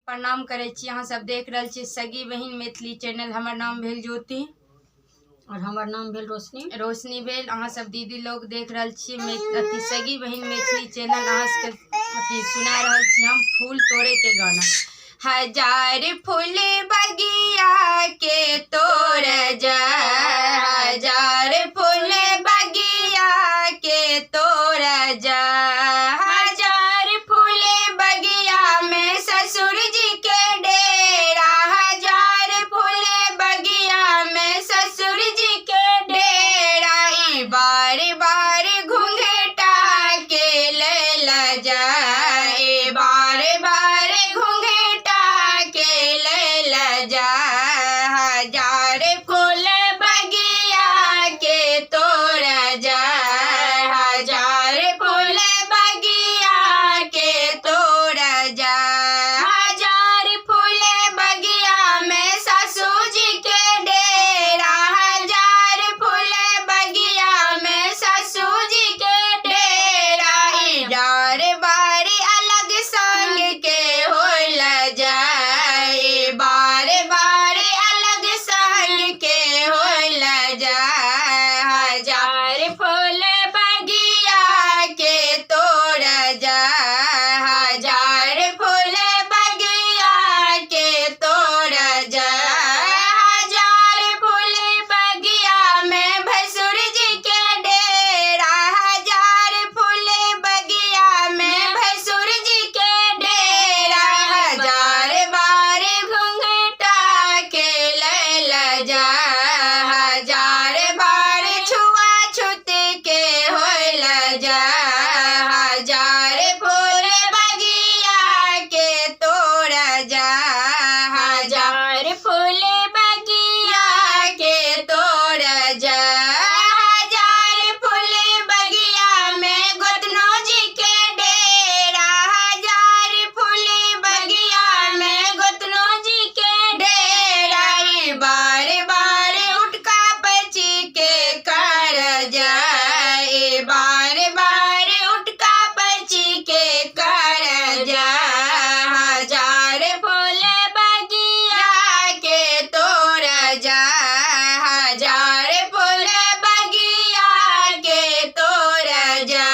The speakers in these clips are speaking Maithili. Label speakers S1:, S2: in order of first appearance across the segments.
S1: प्रणाम करै छी। अहाँ सब देख रहल छी सगी बहिन मैथिली चैनल। हमर नाम भेल ज्योति
S2: और हमर नाम भेल रोशनी।
S1: रोशनी भेल। अहाँ सब दीदी लोग देख रहल छी अथी सगी बहिन मैथिली चैनल। अहाँ सबके अथी सुना रहल छी हम फूल तोड़े के गाना। हजार फूल बगिया के तोड़ जा, हजार फूल बगिया के तोड़ जा, हजार फूल बगिया में ससुर जी के डेरा, हजार फूल बगिया में ससुर जी के डेरा, ई बार बार घूंघटा के ले जाए, बार बार घूंघटा के ले जा, हजार फूल बगिया के तोड़ जा, हजार फूल बगिया के तोड़ जा, हजार फूल बगिया में सासू जी के डेरा, हजार फूल बगिया में सासू जी के डेरा, ई डार बारी अलग संग के होल जाए, बार बार अलग संग के होल जाए, हजार फूल बगिया के तोड़ जा, हजार फूल बगिया के तोड़ जा, हजार फूल बगिया में भसुर जी के डेरा, हजार फूल बगिया में भसुर जी के डेरा, हजार बार घूंघटा के ले जा, हजार बार छुआ छुत के होल जा, हजार फूल बगिया के तोड़ जा, हजार फूल बगिया के तोड़ जा, हजार फूल बगिया में गोतनो जी के डेरा, हजार फूल बगिया में गोतनो जी के डेरा, ई बार बार उठका पची के कर जाए, बार बार उठका पची के कर जा, हजार फूल बगिया के तोड़ जा, हजार फूल बगिया के तोड़ जा,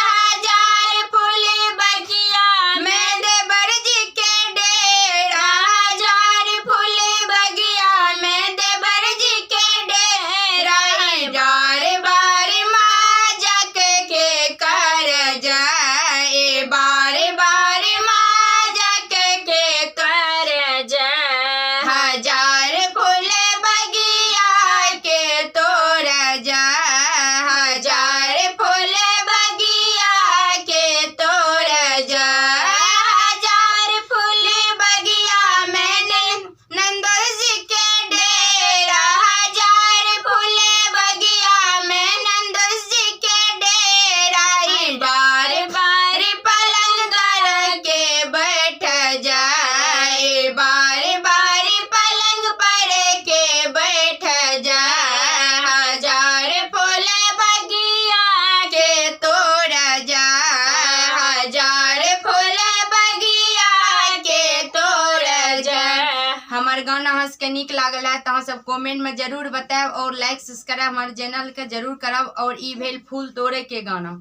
S1: हजार फूल बगिया में देवर जी के डेरा, हजार फूल बगिया में देवर जी के डेरा, बार बार माजक के कर जाए, बार बार माजक के कर जाए, हजार फूल बगिया के तोड़ जा, हजार फूल बगिया के तोड़ जा, हजार फूल बगिया में नंदोल जी के डेरा, हजार फूल बगिया में नंदोल जी के डेरा, ई बार बार पलंग कर के बैठ जाए, बार बार पलंग पर के बैठ जाए, हजार फूल बगिया के तोड़ जा, हजार फूल बगिया के तोड़ जा। हमर गाना अहाँ सबके नीक लागल है तो अहाँ सब कमेंट में जरूर बतायब और लाइक सब्सक्राइब हमारे चैनल के जरूर करब। और ई भेल फूल तोड़े के गाना।